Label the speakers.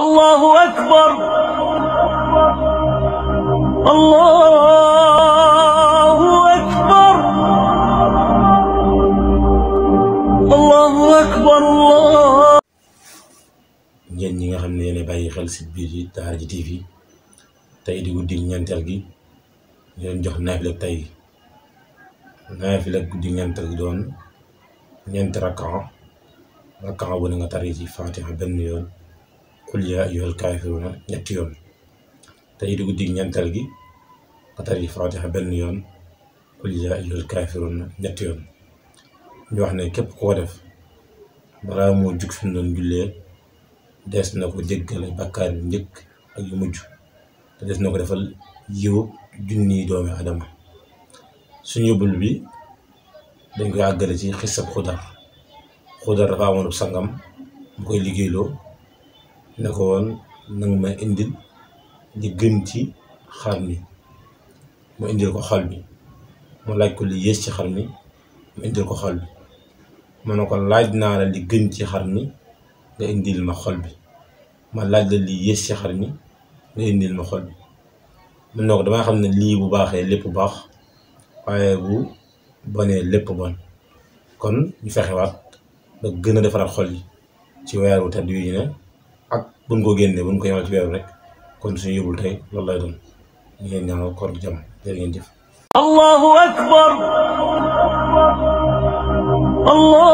Speaker 1: الله أكبر الله أكبر الله أكبر الله.
Speaker 2: ñeen ñi nga xam ne yéen a bàyyi xel si biir yi Daara J TV tey di guddi ñeenteel gi ñu leen jox naafila tey naafila guddi ñeenteel gi doon ñeenti rakkaa bu ne nga tari ci Fatiha benn yoon qul yaa ayyuhal kaafiruuna ñetti yoon. tey di guddi ñeenteel gi nga tari Fatiha benn yoon qul yaa ayyuhal kaafiruuna ñetti yoon. ñu wax ne képp koo def balaa moo jug fi mu doon jullee des na ko jéggale bàkkaar yu njëkk ak yu mujj te des na ko defal yiw junniy doomi adama. suñu yóbbul bi dañ koy àggale ci xisab Xudar dafa amoon sangam mu koy liggéeyloo ne ko woon nanga ma indil li gën ci xar mi mu indil ko xol bi. mu laaj ko li yées ci xar mi mu indil ko xol bi. mu ne ko laaj naa la li gën ci xar mi nga indil ma xol bi, ma laaj la li yées ci xar mi nga indil ma xol bi. mun na ko damay xam ne lii bu baaxee lépp baax waaye bu bonee lépp bon. kon ñu fexewaat ba gën a defaraat xol yi ci weeru tedd yu ñu ne ak buñ ko génnee buñ ko yemal ci weeru rek kon suñu yóbbul tey loolu lay doon. ñu ngeen ñaanal koor gi jàmm jërë ngeen jëf.
Speaker 1: الله أكبر الله